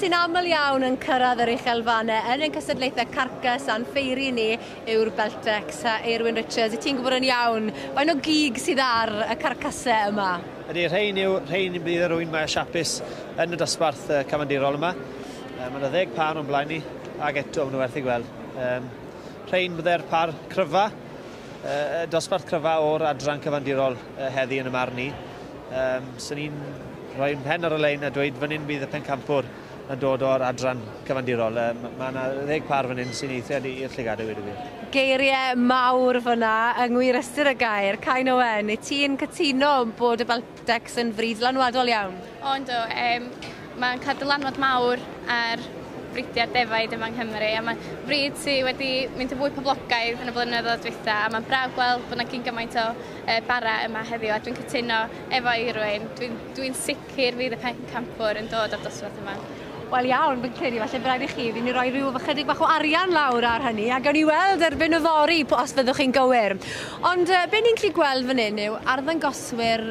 sy'n aml iawn yn cyrraedd yr uchelfannau yn ein cystadlaethau carcas a'n ffeiri ni yw'r Beltex. A Eirwyn Richards, wyt ti'n gwybod yn iawn faint o gig sydd ar y carcasau yma? Ydy, rhain yw, rhain bydd yr ŵyn mwyaf siapus yn y dosbarth cyfandirol yma. Mae yna 10 pâr o'n blaen ni, ac eto maen nhw werth eu gweld. Rhain bydde'r pâr cryfa, dosbarth cryfa o'r adran cyfandirol heddi yn y marn i. Swn i'n rhoi mhen ar y lein a dweud fan hyn bydd y pencampwr yn dod o'r adran cyfandirol. Mae yna 10 pâr fan hyn sy'n eithriad i'r llygad a gweud y gwir. Geiriau mawr fyna yng ngwir ystyr y gair. Cain Owen, wyt ti'n cytuno bod y Beltex yn fryd dylanwadol iawn? O, yndw. Mae'n cael dylanwad mawr ar fridiau'r defaid yma yng Nghymru, a mae'n frid sydd wedi mynd yn fwy poblogaidd yn y blynyddoedd dwytha, a mae'n braf gweld bod yna gyn gymaint o bara yma heddiw, a dwi'n cytuno efo Eirwyn, dwi'n dwi sicr fydd y pencampwr yn dod o'r dosbarth yma. Wel iawn, fi'n credu falle bydd raid i chi, fi'n rhoi rhyw ychydig bach o arian lawr ar hynny, a gawn ni weld erbyn yfory os fyddwch chi'n gywir. Ond be ni'n gallu gweld fan hyn yw arddangoswyr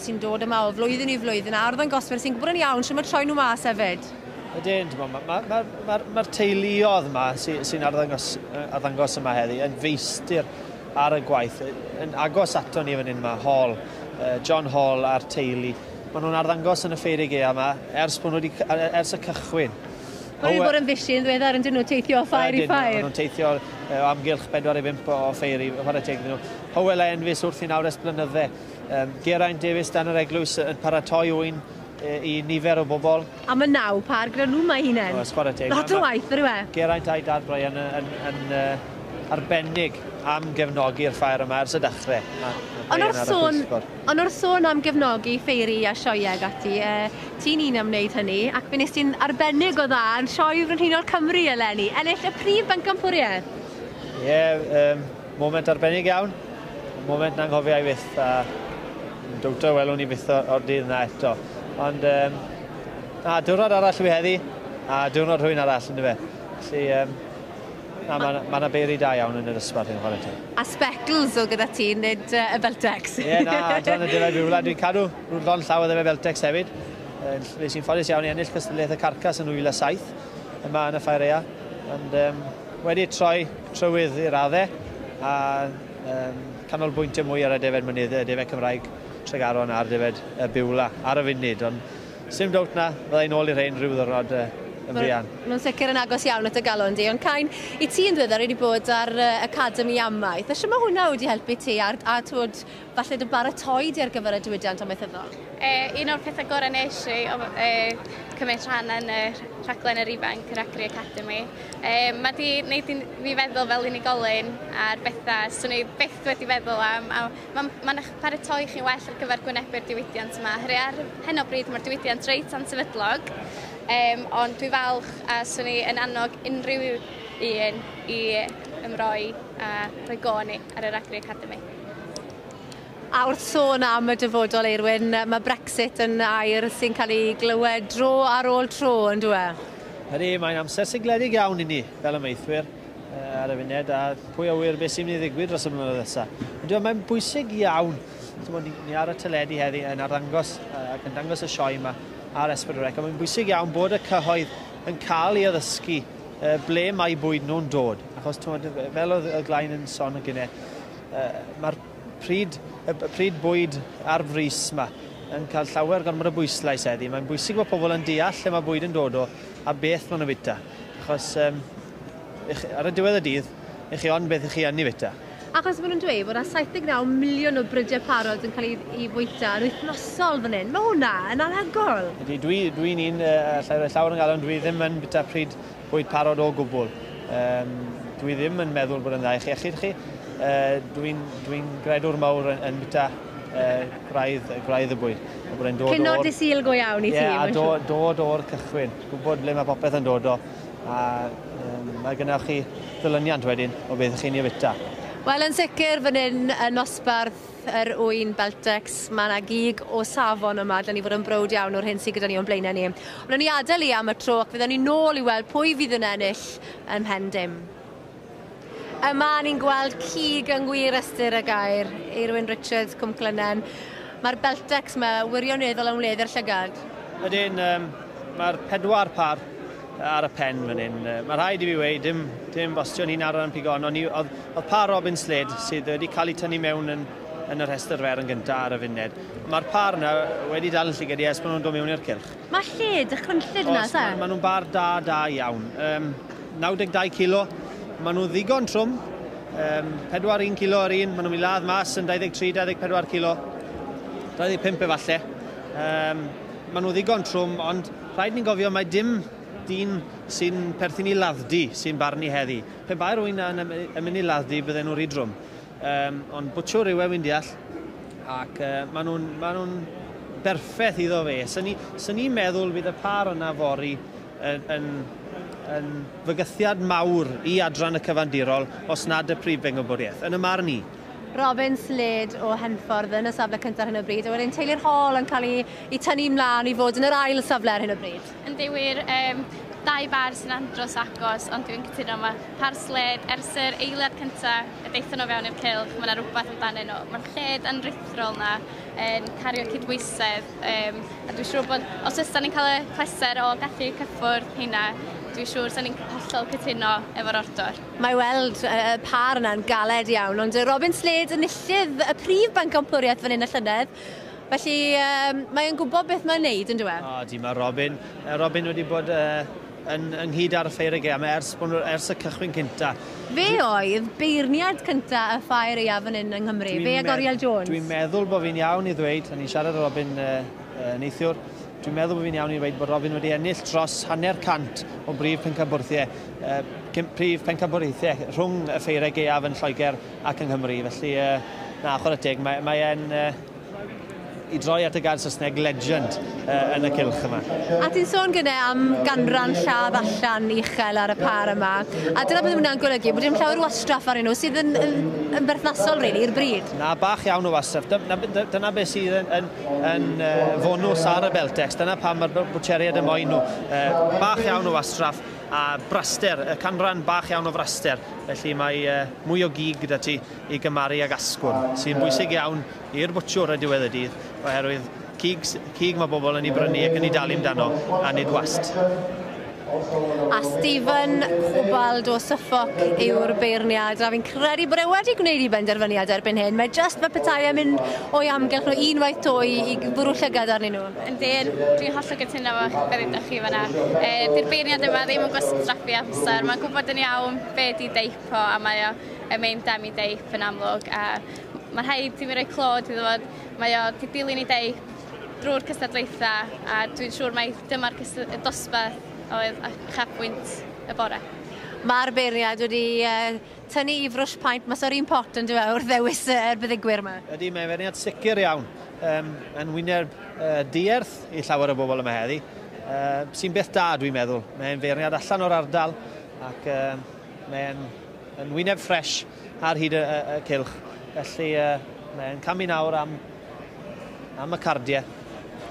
sy'n dod yma o flwyddyn i flwyddyn, a arddangoswyr sy'n gwybod yn iawn shwt mae troi nhw mas hefyd. Ydyn, mae'r ma, ma, ma, ma teuluodd yma sy'n sy arddangos yma heddi yn feistr ar y gwaith. Yn agos ato ni fan hyn mae Hall, John Hall a'r teulu. Maen nhw'n arddangos yn y ffeirie gaea yma ers, bod nhw wedi, ers y cychwyn. Maen nhw'n bod yn busy yn ddiweddar yn dyn nhw, teithio o ffair i ffair. Maen nhw'n teithio o amgylch 4 i 5 o ffeiri, chwarae teg iddyn nhw. Hywel a Enfys wrthi nawr ers blynydde. Geraint Davies dan yr eglwys yn paratoi ŵyn i nifer o bobl. A mae 9 pâr gyda nhw mae hunain. Oes, chwarae teg. Lot o waith, yr yw e? Geraint a'i dad Brian yn arbennig am gefnogi'r ffair yma ers y dechrau. Ond wrth sôn am gefnogi ffeiri a sioeau ac ati, ti'n un am wneud hynny, ac fe wnes ti'n arbennig o dda yn Sioe Frenhinol Cymru eleni, ennill y prif bencampwriaeth. Ie, yeah, moment arbennig iawn, moment na anghofiai fyth, a dwto welwn ni fyth o'r dydd yna eto. Ond, diwrnod arall yw heddi, a diwrnod rhywun arall, ynddo fe. Felly, na, mae yna beiri da iawn yn yr ysbarth yn chwarae teg. A speckles o gyda ti, nid y Beltex. Ie, na, adran y defaid Biwla. Dwi'n cadw rhyw lond llaw o ddefaid Beltex hefyd. Fe sy'n ffodus iawn i ennill cystadleuaeth y carcas yn 2007 yma yn y ffair aeaf. Ond wedi troi trywydd i'r raddau a canolbwyntio mwy ar y defaid mynydd, y defaid Cymraeg Tregaron a'r defaid Biwla ar y funud. Ond sim dowt na, fyddai'n ôl i'r rhain rhyw ddwrnod yn fuan. Maen nhw'n sicr yn agos iawn at y galon di, ond Cain, i ti yn ddiweddar wedi bod ar Academi Amaeth. A shwt mae hwnna wedi helpu ti a twyd, falle dy baratoi di ar gyfer y diwydiant amaethyddol? Un o'r pethau gorau nes i o cymryd rhan yn y rhaglen yr ifanc, yr Agri Academy. Mae di wneud i fi feddwl fel unigolyn a'r bethau swn i byth wedi feddwl am. A mae'n eich paratoi chi'n well ar gyfer gwynebu'r diwydiant yma. Oherwydd ar hyn o bryd mae'r diwydiant reit ansefydlog. Ond dwi falch a swn i yn annog unrhyw un i ymroi a rhoi go ni ar yr Agri Academy. A wrth sôn am y dyfodol, Eirwyn, mae Brexit yn air sy'n cael ei glywed dro ar ôl tro, yn dyw e? Ydy, mae'n amser sigledig iawn i ni fel amaethwyr ar y funud, a pwy a ŵyr beth sy'n mynd i ddigwydd dros y blynyddoedd nesaf. Ond mae'n bwysig iawn, ni ar y teledu heddi yn arddangos ac yn dangos y sioe yma ar S4C, a mae'n bwysig iawn bod y cyhoedd yn cael ei addysgu ble mae bwyd nhw'n dod. Achos fel oedd y Glain yn sôn yn gynnau, mae'r pryd bwyd ar frys yma yn cael llawer gormod o bwyslais heddi. Mae'n bwysig bod pobl yn deall lle mae bwyd yn dod o a beth maen nhw'n fwyta. Achos ar y diwedd y dydd, i chi ond beth i chi yn ei fwyta. Achos maen nhw'n dweud bod 'na 79 miliwn o brydiau parod yn cael ei fwyta yn wythnosol fan hyn. Mae hwnna yn anhygoel. Ydy, dwi'n un, allai roi llawer yn galon, dwi ddim yn bwyta pryd bwyd parod o gwbl. Dwi ddim yn meddwl bod yn dda i'ch iechyd chi. Dwi'n gredwr mawr yn bwyta gwraidd y bwyd. Cyn o'r dydd Sul go iawn i ti. Ie, a dod o'r cychwyn. Gwybod ble mae popeth yn dod o. A mae gennych chi ddilyniant wedyn o beth chi'n ei fwyta. Wel, yn sicr fan hyn yn nosbarth yr ŵyn Beltex, mae yna gig o safon yma, dylen ni fod yn browd iawn o'r hyn sydd gyda ni o'n blaenau ni. Ond ni adael i am y tro ac fydden ni nôl i weld pwy fydd yn ennill ym mhen dim. Yma ni'n gweld cig yng ngwir ystyr y gair, Eirwyn Richards, Cwm Clynnen. Mae'r Beltex yma wirioneddol yn wledd i'r llygad. Ydyn, Mae'r 4 par ar y pen fan hyn. Mae rhaid i fi weud, dim bostio ni'n ar ran pigon, ond oedd par Robin Slade sydd wedi cael ei tynnu mewn yn y rhestr fer yn gyntaf ar y funud. Mae'r par yna wedi dal yn llygad i ers bod nhw'n dod mewn i'r cylch. Mae lled ychrynllyd yna, se? Maen nhw'n bar da iawn. 92 kilo, maen nhw'n ddigon trwm. 41 kilo yr un, maen nhw'n mynd i ladd mas yn 23, 24 kilo, 25 efallai. Maen nhw ddigon trwm, ond rhaid ni'n gofio mae dim dyn sy'n perthyn i ladd-dy sy'n barnu heddi. Pe bai rhywun yn mynd i ladd-dy, bydden nhw'n rhy drwm. Ond bwtshwr yw e, wy'n deall, ac maen nhw'n berffaith iddo fe. Swn i'n meddwl bydd y par yna fory yn fygythiad mawr i adran y cyfandirol os nad y prif bencampwriaeth. Yn y marn i. Robin Slade o Henffordd yn y safle cyntaf ar hyn o bryd, a wedyn Taylor Hall yn cael ei tynnu mlaen i fod yn yr ail safle ar hyn o bryd. Yndi wir, 2 bar sy'n andros agos, ond dwi'n cytuno mae par Slade ers yr eiliad cyntaf y deithon nhw fewn i'r cylch, mae yna rhywbeth amdanyn nhw. Mae'r lled anrithrol na yn cario cydbwysedd, a dwi'n siŵr bod os oes ni'n cael y pleser o gallu cyffwrdd hynna, dwi'n siŵr sa'n ni'n hollol cytuno efo'r ordor. Mae weld y par yna'n galed iawn, ond Robin Slade yn enillydd y prif bencampwriaeth fan hyn y llynedd, felly mae'n gwybod beth mae'n neud, yn dyw e? O, di, mae Robin. Robin wedi bod ynghyd ar y ffair y gaeaf ers y cychwyn cynta. Fe oedd beirniad cynta y ffair aeaf fan hyn yng Nghymru, fe a Goriel Jones. Dwi'n meddwl bod fi'n iawn i ddweud, a ni'n siarad â Robin neithiwr, dwi'n meddwl bod fi'n iawn i ddweud bod Robin wedi ennill dros 150 o brif pencampwriaethau rhwng y ffeiriau gaeaf yn Lloegr ac yng Nghymru. Felly, na, chwarae teg, mae e'n i droi at y gair Saesneg legend yn y cylch yma. A ti'n sôn gyda am ganran lladd allan uchel ar y par yma, a dyna beth hwnna'n golygu, bod dim llawer o wastraff arnyn nhw sydd yn berthnasol really, i'r bryd. Na, bach iawn o wastraff. Dyna beth sydd yn fonws ar y Beltex, dyna pam mae'r bwtsheriaid yn moyn nhw. Bach iawn o wastraff a braster, y canran bach iawn o fraster. Felly mae mwy o gig gyda ti i gymaru ag asgwrn, sy'n bwysig iawn i'r bwtsiwr y diwedd y dydd, oherwydd cig mae bobl yn ei brynu ac yn ei dalu amdano, a nid wast. A Stephen Cobald o Suffolk yw'r beirniad, a fi'n credu bod e wedi gwneud ei benderfyniad erbyn hyn. Mae jyst fel petai e'n mynd o'i amgylch nhw unwaith to i fwrw llygad arnyn nhw. Yndi, dwi'n hollol gytuno efo beth ydych chi fan'na. Di'r beirniad yma ddim yn gwastraffu amser, mae'n gwybod yn iawn be di deip o, a mae o yn mynd am ei deip yn amlwg. A mae'n rhaid i mi roi clod iddo fod, mae o di dilyn ei deip drwy'r cystadlaethau, a dwi'n siŵr mai dyma'r dosbarth oedd uchafbwynt y bore. Mae'r beirniad wedi tynnu i frwsh paent mas o'r un pot yn dyw wrth ddewis yr buddugwyr yma. Ydy, mae'n feirniad sicr iawn. Yn wyneb dierth i llawer o bobl yma heddi. Sy'n beth da, dwi'n meddwl. Mae'n feirniad allan o'r ardal ac mae'n yn wyneb ffres ar hyd y cylch. Felly mae'n camu nawr am y cardiau.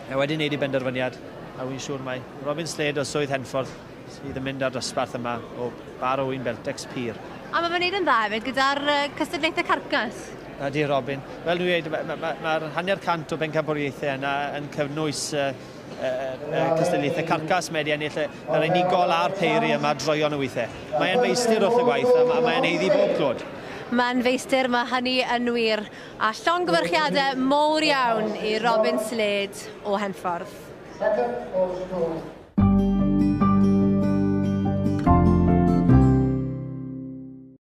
Mae wedi wneud ei benderfyniad, a wy'n siŵr mai Robin Slade o Swydd Henffordd sydd yn mynd ar dosbarth yma o bar o wyn Beltex pur. A mae fe'n wneud yn dda hefyd gyda'r cystadlaethau carcas. Ydy, Robin. Fel dwi'n dweud, mae'r 150 o bencampwriaethau yna yn cynnwys cystadlaethau carcas. Mae wedi ennill yr unigol a'r peiri yma droeon o weithiau. Mae'n feistr wrth y gwaith a mae'n haeddu bob clod. Mae'n feistr, mae hynny yn wir. A llongyfarchiadau mowr iawn i Robin Slade o Henffordd. Second goes to